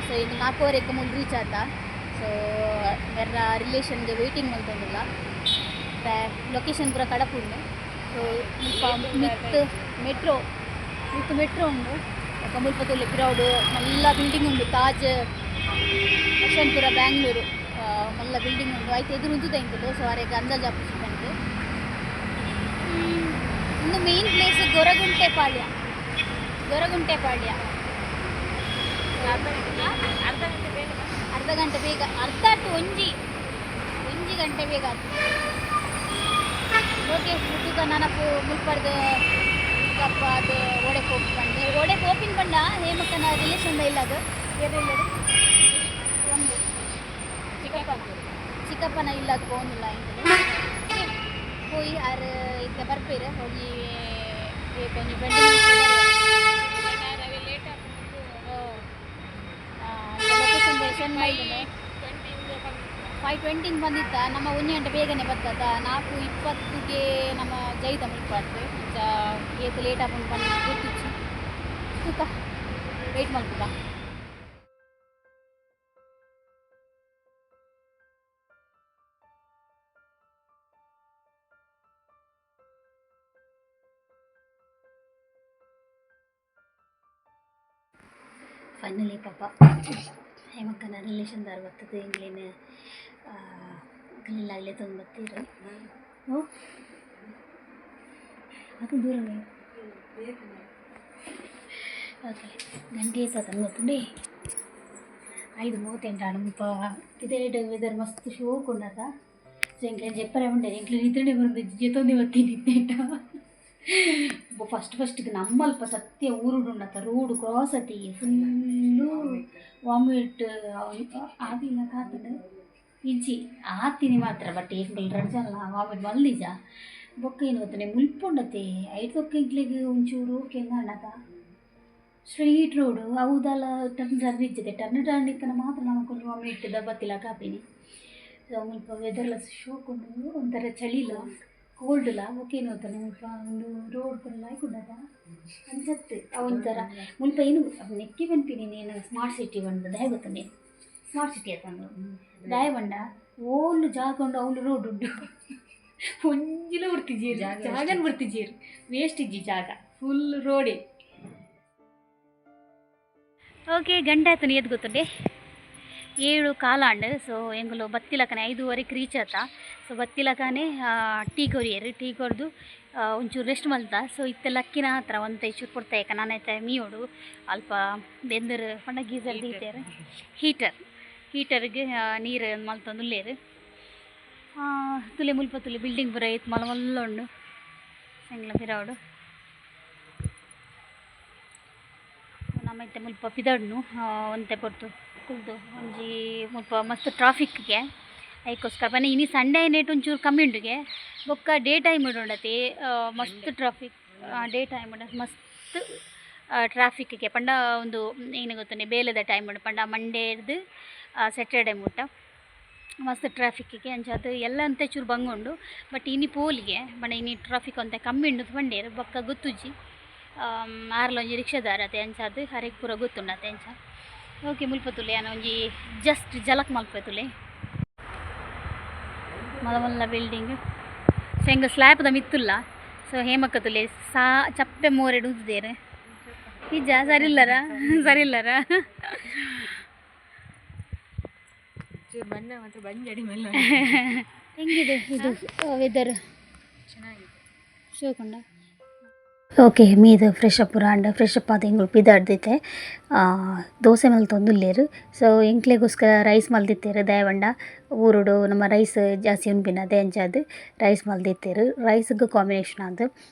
ಸೊ ಇಂದು ನಾಲ್ಕೂವರೆಗೆ ಮುಲ್ ರೀಚ್ ಆತ. ಸೊ ಮೆರ್ರ ರಿಲೇಷನ್ಗೆ ವೇಟಿಂಗ್ ಮಲ್ತೊಂದುಲ್ಲ. ಲೊಕೇಶನ್ ಪೂರ ಕಡಪುಂಡು. ಸೊ ಮುಲ್ಪ ಮಿತ್ತ್ ಮೆಟ್ರೋ, ಮಿತ್ತ್ ಮೆಟ್ರೋ ಉಂಡು. ಬೊಕ್ಕ ಮುಲ್ಪ ತೂಲೆ ಪಿರವುಡು ಮಲ್ಲ ಬಿಲ್ಡಿಂಗ್ ಉಂಡು, ತಾಜ್ ಯಶವಂತಪುರ ಬ್ಯಾಂಗ್ಳೂರು ಮಲ್ಲ ಬಿಲ್ಡಿಂಗ್ ಉಂಡು. ಐತ ಎದುರು ಉಂತುದ ಎಂಕುಲು. ಸೊ ಅರೆಗ್ ಅಂದಾಜು ಆಪುಜಿ ಪಂದ್. ಉಂದು ಮೇನ್ ಪ್ಲೇಸ್ ಗೊರಗುಂಟೆ ಪಾಳ್ಯ, ಗೊರಗುಂಟೆ ಪಾಳ್ಯ. ಅರ್ಧ ಗಂಟೆ ಬೇಗ. ಅರ್ಧ ಗಂಟೆ ಬೇಗ, ಅರ್ಧ ಅಟ್ಟು ಒಂಜಿ ಒಂಜಿ ಗಂಟೆ ಬೇಗ ಆತು. ಓಕೆ, ಮುಟ್ಟುಗ ನನಪು ಮುಲ್ಪಡ್ದು ಪಿಕಪ್ ಅದು ಓಡೆ ಪೋಪು ಪಂಡ್, ಓಡೆ ಪೋಪಿನ ಪಂಡ ಹೇಮಕ್ಕನ ರಿಲೇಷನ್ ಇಲ್ಲದು ಏರಿಲ್ಲದು ಒಂದು ಚಿಕ್ಕಪ್ಪನ ಚಿಕ್ಕಪ್ಪನ ಇಲ್ಲದ ಪೋಂದಿಲ್ಲ ಎಂಕುಲು. ಪೋಯಿ ಆರ್ ಇತ್ತೆ ಬರ್ಪೇರು, ಒಂಜಿ ಒಂಜಿ 20. ರವಿ ಲೇಟ್ ಆಪುಂಡು. ಲೊಕೇಶನ್ ಸೆಂಡ್ ಮಾಡಿದ್ದೀನಿ. 20. 5:20 ಬಂದಿತ್ತ. ನಮ್ಮ ಒಂಜಿ ಗಂಟೆ ಬೇಗನೆ ಬರ್ತದ. 4:20ಕ್ಕೆ ನಮ್ಮ ಜೈದ ಮುಲ್ಪಾಡ್ದು. ಅಂಚ ಏತ್ ಲೇಟ್ ಆಪುಂಡು ಪಂದ್ ಗೊತ್ತಿಜ್ಜಿ. ತೂಕ, ವೆಯ್ಟ್ ಮಲ್ಪುಗ. ಫೈನಲಿ ಪಾಪ ಹೇಮಕ್ಕನ ರಿಲೇಷನ್ದಾರ್ ಬರ್ತದೆ, ಎಂಕ್ಲೆನ್ ಗಲಿಲಾಗ್ಲೆ ತಂದು ಬತ್ತೀರು. ಓ, ಅದು ದೂರ. ಓಕೆ, ಗಂಟೆ ಏತಾತಂದು ಗೊತ್ತುಂಡೆ? 5:38 ಆಂಡ್. ಮುಲ್ಪ ಪಿದಯ್ಡ್ ವೆದರ್ ಮಸ್ತ್ ಶೋಕ್ ಉಂಡತ. ಸೊ ಎಂಕ್ಲೆನ್ ಜೆಪ್ಪರೆ ಉಂಡೆ, ಎಂಕ್ಲೆನ್ ನಿದ್ರೆನೆ ಬರೊಂದಿಜ್ಜಿ, ಜೆತ್ತೊಂದೇ ಬತ್ತೀನಿ ಇತ್ತೇಟ. ಫಸ್ಟ್ ಫಸ್ಟ್ಗೆ ನಮ್ಮಲ್ಪ ಸತ್ಯ ಊರುಡು ಉಂಡತ, ರೋಡ್ ಕ್ರಾಸ್ ಅತಿ ಫುಲ್ಲು ವಾಮಿಟ್ ಆದಿಲ್ಲ ಕಾತುಂಡು. ಇಜ್ಜಿ, ಆತಿನಿ ಮಾತ್ರ. ಬಟ್ ಎಂಕುಲು ರಡ್ಡ್ ಜನ ವಾಮಿಟ್ ಮಲ್ದಿಜ. ಬೊಕ್ಕ ಏನು ಗೊತ್ತುಂಡೆ, ಮುಲ್ಪ ಉಂಡತೆ, ಐಟ್ ಬೊಕ್ಕ ಎಂಕ್ಲೆಗ್ ಒಂಚೂರು ಓಕೆ ಅಂದಾಂಡತ. ಸ್ಟ್ರೈಟ್ ರೋಡು ಅವು ದಾಲ ಟರ್ನ್ ಟರ್ನ್ ಇಜ್ಜದೆ. ಟರ್ನ್ ಟರ್ನ್ ಇತ್ತನ ಮಾತ್ರ ನಮಕ್ ಒಂಜಿ ವಾಮಿಟ್ ದ ಬತ್ತಿಲಕ ಆಪಿನಿ. ಸೊ ಮುಲ್ಪ ವೆದರ್ಲ ಶೋಕ್ ಉಂಡು, ಒಂಥರ ಚಳಿಲ ಕೋಲ್ಡ್ಲ. ಬೊಕ್ಕ ಏನು ಗೊತ್ತುಂಡೆ, ಮುಲ್ಪ ಒಂದು ರೋಡ್ ಪೂರ ಲಾಯ್ಕ್ ಉಂಡತ, ಅಂಚತ್ ಒಂಥರ. ಮುಲ್ಪ ಏನು ನೆಕ್ಕೆ ಪನ್ಪಿನಿ ಏನು ಸ್ಮಾರ್ಟ್ ಸಿಟಿ ಪಂದ್. ದಾಯೆ ಗೊತ್ತುಂಡೆ ಸ್ಮಾರ್ಟ್ ಸಿಟಿ ಅತ್ತಂದು? ದಾಯೆ ಪಂಡ ಓಲು ಜಾಗ ಉಂಡು ಅವ್ಲು ರೋಡ್ ಉಂಡು. ಒಂಜಿಲ ಬುಡ್ತಿಜೆರ್, ಜಾಗನ್ ಬುಡ್ತಿಜೆರ್. ವೇಸ್ಟ್ ಇಜ್ಜಿ ಜಾಗ, ಫುಲ್ ರೋಡೇ. ಓಕೆ, ಗಂಟೆ ಆತನ ಏತ್ ಗೊತ್ತುಂಡೆ? 7:15 ಆಂಡ್. ಸೊ ಎಂಕುಲು ಬತ್ತಿಲಕನೆ 5:30ಕ್ಕೆ ರೀಚ್ ಆತ. ಸೊ ಬತ್ತಿಲಕನೆ ಟೀ ಕೊರಿಯೆರ್. ಟೀ ಕೊರ್ದು ಒಂಚೂರು ರೆಸ್ಟ್ ಮಲ್ತ. ಸೊ ಇತ್ತೆ ಲಕ್ಕಿನ ಹತ್ರ ಒಂತೆ ಚೂರು ಪೊರ್ತಾಯ್ಕ ನಾನೈತೆ ಮೀಯೋಡು. ಅಲ್ಪ ಬೆಂದರು ಪಂಡ ಗೀಸರ್ ದೀತೆರ್, ಹೀಟರ್, ಹೀಟರ್ಗೆ ನೀರು ಮಲ್ತೊಂದುಲ್ಲೆರ್. ತುಲೆ ಮುಲ್ಪ ತುಲೆ ಬಿಲ್ಡಿಂಗ್ ಪೂರ ಏತ್ ಮಲ್ಲ ಮಲ್ಲ ಉಂಡು. ಎಂಕ್ಲ ಪಿರವುಡು ನಮ ಇತ್ತೆ ಮುಲ್ಪ ಪಿದಡ್ನು. ಒಂತೆ ಪೊರ್ತು ಕುಲ್ದು ಒಂಜಿ. ಮುಲ್ಪ ಮಸ್ತ್ ಟ್ರಾಫಿಕ್ಗೆ, ಐಕೋಸ್ಕರ ಪಂಡ ಇನಿ ಸಂಡೇ ಆಯಿನೇಟ್ ಒಂಚೂರು ಕಮ್ಮಿ ಉಂಡುಗೆ. ಬೊಕ್ಕ ಡೇ ಟೈಮ್ ಉಂಡತಿ ಮಸ್ತ್ ಟ್ರಾಫಿಕ್. ಡೇ ಟೈಮ್ ಮಸ್ತ್ ಟ್ರಾಫಿಕ್ಗೆ. ಪಂಡ ಒಂದು ಏನು ಗೊತ್ತುಂಡೆ, ಬೇಲೆದ ಟೈಮ್ ಉಂಡು ಪಂಡ ಮಂಡೇರ್ದು ಸ್ಯಾಟರ್ಡೆ ಮುಟ್ಟ ಮಸ್ತ್ ಟ್ರಾಫಿಕ್ಗೆ. ಅಂಚಾದ್ ಎಲ್ಲ ಅಂತೆ ಚೂರು ಬಂಗ ಉಂಡು. ಬಟ್ ಇನಿ ಪೋಲಿಗೆ ಪಂಡ ಇನಿ ಟ್ರಾಫಿಕ್ ಒಂತೆ ಕಮ್ಮಿ ಉಂಡು ಪಂಡೇರು. ಬೊಕ್ಕ ಗೊತ್ತುಜ್ಜಿ. ಆರ್ಲ ಒಂಜಿ ರಿಕ್ಷಾದಾರತೆ, ಅಂಚಾದ್ ಅರೆಗ್ ಪೂರ ಗೊತ್ತುಂಡತೆ ಅಂಚ. ಓಕೆ, ಮುಲ್ಪ ತೂಲೆ, ಯಾನ್ ಒಂಜಿ ಜಸ್ಟ್ ಜಲಕ್ ಮಲ್ಪೆ. ತೂಲೆ, ಮಲ್ಲ ಮಲ್ಲ ಬಿಲ್ಡಿಂಗ್. ಸೊ ಎಂಕ್ ಸ್ಲ್ಯಾಪ್ದ ಮಿತ್ತುಲ್ಲ. ಸೊ ಹೇಮಕ್ಕ ತೂಲೆ, ಸಾ ಚಪ್ಪೆ ಮೋರೆಡ್ ಉಂತುದೆರ್. ನಿಜ ಸರಿ ಇಲ್ಲರ? ಸರಿ ಇಲ್ಲರ? ಚೂರು ಬಣ್ಣ ಮಾತ್ರ ಬಂಜಡಿ ಮೇಲೆ. ಹೆಂಗಿದೆ ಇದು ವೆದರ್? ಚೆನ್ನಾಗಿದೆ. ಶೋಕುಂಡ? ಓಕೆ, ಮೀದ್ ಫ್ರೆಶ್ ಅಪ್ ಪೂರ ಆಂಡ್. ಫ್ರೆಶ್ ಅಪ್ ಆದ್ ಎಂಕುಲು ಪಿದಾಡ್ದಿತ್ತೆ. ದೋಸೆ ಮಲ್ತೊಂದುಲ್ಲೆರ್. ಸೊ ಎಂಕ್ಲೆಗೋಸ್ಕರ ರೈಸ್ ಮಲ್ದಿತ್ತೆರ್. ದಾಯೆ ಪಂಡ ಊರುಡು ನಮ ರೈಸ್ ಜಾಸ್ತಿ ಉನ್ಪಿನ ಅತೆ, ಅಂಚಾದ್ ರೈಸ್ ಮಲ್ದಿತ್ತೆರ್. ರೈಸ್ಗ್ ಕಾಂಬಿನೇಷನ್ ಆದ್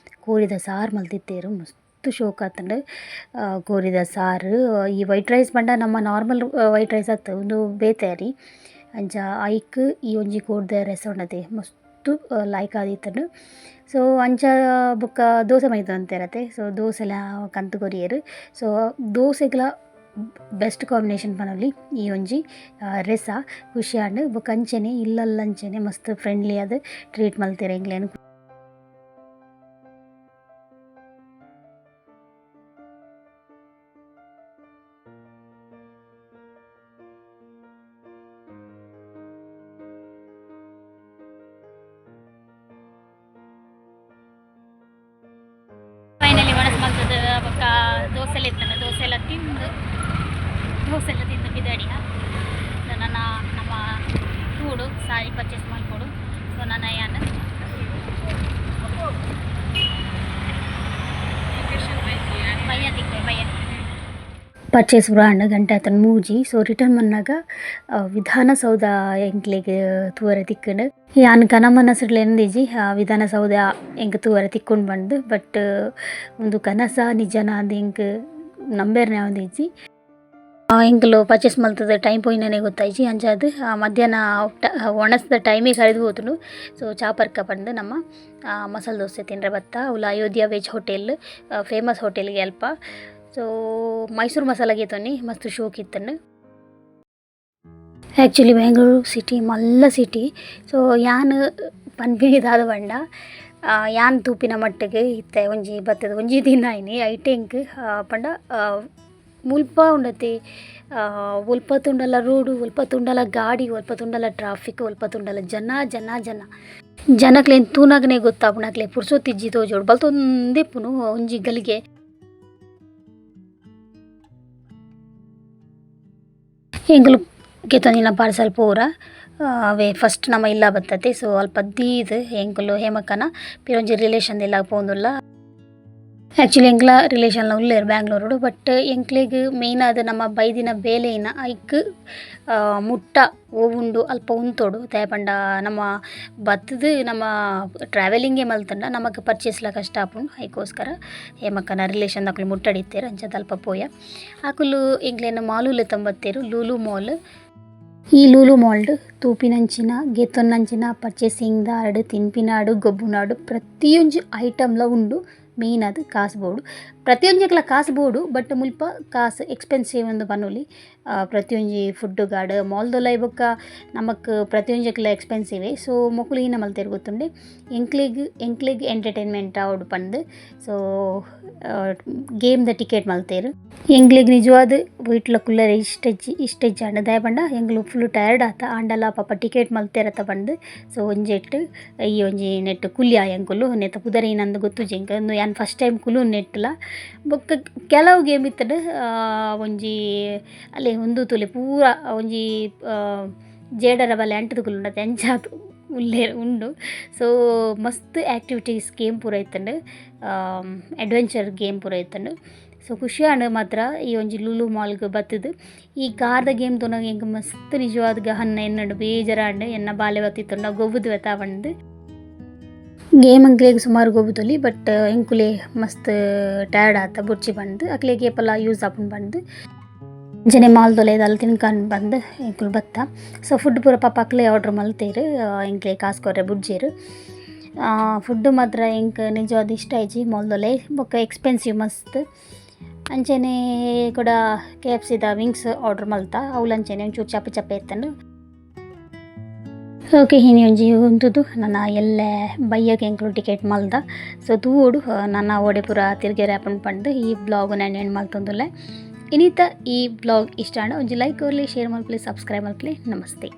ಕೋರಿದ ಸಾರು ಮಲ್ದಿತ್ತೆರ್. ಮಸ್ತ್ ಶೋಕಾತ್ಂಡ್ ಕೋರಿದ ಸಾರು. ಈ ವೈಟ್ ರೈಸ್ ಪಂಡ ನಮ್ಮ ನಾರ್ಮಲ್ ವೈಟ್ ರೈಸ್ ಅತ್ತ್, ಉಂದು ಬೇತೆ ಅರಿ. ಅಂಚ ಐಕ್ ಈ ಒಂಜಿ ಕೋರ್ದ ರಸ ಉಂಡತೆ, ಮಸ್ತ್ ಲಾಯ್ಕ್ ಆದಿತ್ತ್ಂಡ್. ಸೊ ಅಂಚ ಬೊಕ್ಕ ದೋಸೆ ಮೈತೊಂತೆರತೆ. ಸೊ ದೋಸೆಲ ಕಂತ್ ಕೊರಿಯೆರ್. ಸೊ ದೋಸೆಗ್ಲ ಬೆಸ್ಟ್ ಕಾಂಬಿನೇಷನ್ ಪನೊಲಿ ಈ ಒಂಜಿ ರೆಸ. ಖುಷಿ ಆಂಡ್. ಬೊಕ್ಕ ಅಂಚನೆ ಇಲ್ಲಲ್ ಅಂಚನೆ ಮಸ್ತ್ ಫ್ರೆಂಡ್ಲಿ ಆದ್ ಟ್ರೀಟ್ ಮಲ್ತೆರ್ ಎಂಕ್ಲೆನ್. ಮಲ್ತದ ಬೊಕ್ಕ ದೋಸೆಲ ಇತ್ತಂಡ ದೋಸೆ ಎಲ್ಲ ತಿಂದು ಬಿದಡಿಯ. ಸೊ ನನ್ನ ನಮ್ಮ ತೂಡು ಸಾರಿ ಪರ್ಚೇಸ್ ಮಲ್ಪೊಡು. ಸೊ ನನ್ನ ಯಾನ್ ಬಯ್ಯ ತಿಕ್ವೆ ಬಯ್ಯ ಪರ್ಚೇಸ್ ಬ್ರಾಂಡ್ ಗಂಟೆ ಆತನ ಮೂಜಿ. ಸೊ ರಿಟರ್ನ್ ಮನ್ನಾಗ ವಿಧಾನಸೌಧ ಎಂಕ್ಲೆಗ್ ತೂವರೆ ತಿಕ್ಕಂಡು. ಯಾನ್ ಕನ ಮನಸ್ಸುಡ್ಲ ಎನ್ನಿಜಿ ವಿಧಾನಸೌಧ ಎಂಕ್ ತೂವರೆ ತಿಕ್ಕೊಂಡು ಬಂದು, ಬಟ್ ಒಂದು ಕನಸ ನಿಜನ ಅಂದ್ ಎಂಕ್ ನಂಬೇರ್ನೆ ಒಂದಿಜ್ಜಿ. ಎಂಕುಲು ಪರ್ಚೇಸ್ ಮಲ್ತದ ಟೈಮ್ ಪೋಯಿನನೆ ಗೊತ್ತಾಯ್ಜಿ. ಅಂಚಾದ್ ಮಧ್ಯಾಹ್ನ ಒಣಸ್ದ ಟೈಮೇ ಕರಿದು ಹೋತುಂಡು. ಸೊ ಚಾಪರ್ಕ ಪಂದ್ ನಮ್ಮ ಮಸಾಲೆ ದೋಸೆ ತಿನ್ರೆ ಬತ್ತ. ಅವುಲ ಅಯೋಧ್ಯ veg hotel famous ಹೋಟೆಲ್ಗೆ ಅಲ್ಪ. ಸೊ ಮೈಸೂರು ಮಸಾಲ ಗೀತೊನಿ ಮಸ್ತ್ ಶೋಕ್ ಇತ್ತಂಡು. ಆ್ಯಕ್ಚುಲಿ ಬೆಂಗಳೂರು ಸಿಟಿ ಮಲ್ಲ ಸಿಟಿ. ಸೊ ಯಾನ್ ಪನ್ಪಿನಿ ದಾದ ಪಂಡ ಯಾನ್ ತೂಪಿನ ಮಟ್ಟಿಗೆ ಇತ್ತೆ ಒಂಜಿ ಬತ್ತದ ಒಂಜಿ ದಿನ ಆಯ್ನಿ ಐಟೆಂಕ್ ಪಂಡ ಮುಲ್ಪ ಉಂಡತೆ ಒಲ್ಪ ತೂಂಡಲ ರೋಡು, ಒಲ್ಪ ತೂಂಡಲ ಗಾಡಿ, ಒಲ್ಪ ತೂಂಡಲ ಟ್ರಾಫಿಕ್, ಒಲ್ಪ ತೂಂಡಲ ಜನ ಜನ ಜನ. ಜನಕ್ಲೆನ್ ತೂನಗನೆ ಗೊತ್ತಾಪುಂಡು ಅಕ್ಲೆ ಪುರ್ಸೊತ್ತಿಜ್ಜಿ ತೋಜೋಡು ಬಲ್ತೊಂದಿಪ್ಪುನು ಒಂಜಿ ಗಲಿಗೆ. ಎಂಕುಲು ಗೆತೊಂದಿನ ಪಾರ್ಸಲ್ ಪೂರ ಅವೇ ಫಸ್ಟ್ ನಮ್ಮ ಇಲ್ಲ ಬತ್ತತೆ. ಸೊ ಅಲ್ಪ ದೀದ್ ಎಂಕುಲು ಹೇಮಕ್ಕನ ಪಿರ ಒಂಜಿ ರಿಲೇಷನ್ ಇಲ್ಲ ಪೋಂದುಲ್ಲ. ಆ್ಯಕ್ಚುಲಿ ಎಂಕ್ಲ ರಿಲೇಷನ್ಲ ಉಲ್ಲೆರ್ ಬ್ಯಾಂಗ್ಳೂರುಡು, ಬಟ್ ಎಂಕ್ಲೆಗ್ ಮೇಯ್ನ್ ಆದ್ ನಮ್ಮ ಬೈದಿನ ಬೇಲೆಯಿನ ಐಕ್ ಮುಟ್ಟ ಓವುಂಡು ಅಲ್ಪ ಉಂತೊಡು. ದಾಯೆ ಪಂಡ ನಮ್ಮ ಬತ್ತುದು ನಮ್ಮ ಟ್ರಾವೆಲಿಂಗೇ ಮಲ್ತುಂಡ ನಮಕ್ ಪರ್ಚೇಸ್ಲ ಕಷ್ಟ ಆಪುಂಡು. ಐಕೋಸ್ಕರ ಹೇಮಕ್ಕನ ರಿಲೇಷನ್ ದಕುಲು ಮುಟ್ಟಡಿತ್ತೆರ್ ಅಂಚಾದ್ ಅಲ್ಪ ಪೋಯ. ಅಕುಲು ಎಂಕ್ಲೆನ ಮಾಲು ಲೆತ್ತೊಂಬತ್ತೆರ್ ಲೂಲು ಮಾಲ್. ಈ ಲೂಲು ಮಾಲ್ಡ್ ತೂಪಿನಂಚಿನ ಗೆತೊನ್ನಂಚಿನ ಪರ್ಚೇಸಿಂಗ್ ದ ಆಡ್ ತಿನ್ಪಿನಾಡು ಗೊಬ್ಬುನಾಡು ಪ್ರತಿಯೊಂಜಿ ಐಟಮ್ಲ ಉಂಡು. ಮೇಯ್ನ್ ಆದ್ ಕಾಸ್ ಬೋಡು, ಪ್ರತಿಯೊಂಜಿಕ್ಲ ಕಾಸ್ ಬೋಡು, ಬಟ್ ಮುಲ್ಪ ಕಾಸ್ ಎಕ್ಸ್ಪೆನ್ಸಿವ್ ಇಂದ್ ಪನೊಲಿ. ಪ್ರತಿಯೊಂಜಿ ಫುಡ್ ಗಾಡ್ ಮಾಲ್ದೊಲೈ ಬೊಕ್ಕ ನಮಕ್ ಪ್ರತಿಯೊಂಜಿಕ್ಲ ಎಕ್ಸ್ಪೆನ್ಸಿವೆ. ಸೊ ಮೊಕುಲು ಈನ ಮಲ್ತೆರ್ ಗೊತ್ತುಂಡೆ, ಎಂಕ್ಲೆಗ್ ಎಂಕ್ಲೆಗ್ ಎಂಟರ್ಟೈನ್ಮೆಂಟ್ ಆವೊಡು ಪಂದ್ ಸೊ ಗೇಮ್ ದ ಟಿಕೆಟ್ ಮಲ್ತೆರ್. ಎಂಕ್ಲೆಗ್ ನಿಜವಾದ್ ವೀಟ್ಲ ಕುಲ್ಲರೆ ಇಷ್ಟ ಇಜ್ಜಿ ಇಷ್ಟ ಇಜ್ಜಾಂಡ್. ದಾಯೆ ಪಂಡ ಎಂಕುಲು ಫುಲ್ ಟಯರ್ಡ್ ಆತ, ಆಂಡಲ ಪಾಪ ಟಿಕೆಟ್ ಮಲ್ತೆರತ ಪಂದ್ ಸೊ ಒಂಜೆಟ್ ಈ ಒಂಜಿ ನೆಟ್ಟ್ ಕುಲ್ಲಿಯ ಎಂಕುಲು. ನೆತ್ತ ಪುದರ್ ಏನಂದ್ ಗೊತ್ತುಜಿ ಎಂಕ್, ಉಂದು ಯಾನ್ ಫಸ್ಟ್ ಟೈಮ್ ಕುಲ್ಲುನ ನೆಟ್ಟ್ಲ. ಬೊಕ್ಕ ಕೆಲವು ಗೇಮ್ ಇತ್ತುಂಡು ಒಂಜಿ ಅಲ್ಲೇ ಉಂದು ತೂಲೆ ಪೂರ ಒಂಜಿ ಜೇಡರ ಬಲೆ ಅಂಟುದು ಕುಲ್ಲುಂಡತೆ ಅಂಚಾದ್ ಉಲ್ಲೆರ್ ಉಂಡು. ಸೊ ಮಸ್ತ್ ಆ್ಯಕ್ಟಿವಿಟೀಸ್ ಗೇಮ್ ಪೂರ ಇತ್ತುಂಡು, ಅಡ್ವೆಂಚರ್ ಗೇಮ್ ಪೂರ ಇತ್ತುಂಡು. ಸೊ ಖುಷಿ ಆಂಡ್ ಮಾತ್ರ ಈ ಒಂಜಿ ಲೂಲು ಮಾಲ್ಗ್ ಬತ್ತುದು. ಈ ಕಾರ್ದ ಗೇಮ್ ತೂನಗ ಎಂಕ್ ಮಸ್ತ್ ನಿಜವಾದ್ ಗಹನ್ನ ಎನ್ನುಂಡು, ಬೇಜಾರಾಂಡ್ ಎನ್ನ ಬಾಲೆ ಬತ್ತಿತ್ತುಂಡ ಗೊಬ್ಬುದುವೆತ ಪಂದ್. ಗೇಮ್ ಎಂಕ್ಲೆಗ್ ಸುಮಾರು ಗೊಬ್ಬುದೊಲಿ, ಬಟ್ ಎಂಕುಲೆ ಮಸ್ತ್ ಟಯರ್ಡ್ ಆತ ಬೊರ್ಚಿ ಪಂದ್ ಅಕ್ಲೆಗ್ ಏಪಲ ಯೂಸ್ ಆಪುಂಡು ಪಂದ್. ಅಂಚನೆ ಮಾಲ್ದೊಲೈ ದಾಲ ತಿನ್ಕಂದ್ ಪಂದ್ ಎಂಕುಲು ಬತ್ತ. ಸೊ ಫುಡ್ ಪೂರ ಪಾಪ ಅಕ್ಲೆ ಆರ್ಡರ್ ಮಲ್ತೆರ್, ಎಂಕ್ಲೆ ಕಾಸ್ ಕೊರ್ರೆ ಬುಡ್ಜೆರ್. ಫುಡ್ ಮಾತ್ರ ಎಂಕ್ ನಿಜವಾದ್ ಇಷ್ಟ ಆಯ್ಜಿ ಮಾಲ್ದೊಲೈ, ಬೊಕ್ಕ ಎಕ್ಸ್ಪೆನ್ಸಿವ್ ಮಸ್ತ್. ಅಂಚನೆ ಕುಡ ಕೆ ಎಫ್ ಸಿದ ವಿಂಗ್ಸ್ ಆರ್ಡರ್ ಮಲ್ತ, ಅವ್ಲು ಅಂಚನೆ ಒಂಚೂರು ಚಪ್ಪೆ ಚಪ್ಪೆ ಇತ್ತುಂಡು. ಓಕೆ, ಇನಿ ಒಂಜಿ ಉಂತುದು ನನ ಎಲ್ಲೆ ಬಯ್ಯಗ್ ಎಂಕುಲು ಟಿಕೆಟ್ ಮಲ್ದ. ಸೊ ತೂವೊಡು ನನ ಓಡೆ ಪೂರ ತಿರ್ಗೆರೆ ಆಪುಂಡು ಪಂದ್ ಈ ಬ್ಲಾಗ್ ನಾನು ಎಂಡ್ ಮಲ್ತೊಂದುಲ್ಲೆ. ಇನಿತ ಈ ಬ್ಲಾಗ್ ಇಷ್ಟ ಆಂಡ ಒಂಜಿ ಲೈಕ್ ಕೊರ್ಲೆ, ಶೇರ್ ಮಲ್ಪುಲೆ, ಸಬ್ಸ್ಕ್ರೈಬ್ ಮಲ್ಪುಲೆ. ನಮಸ್ತೆ.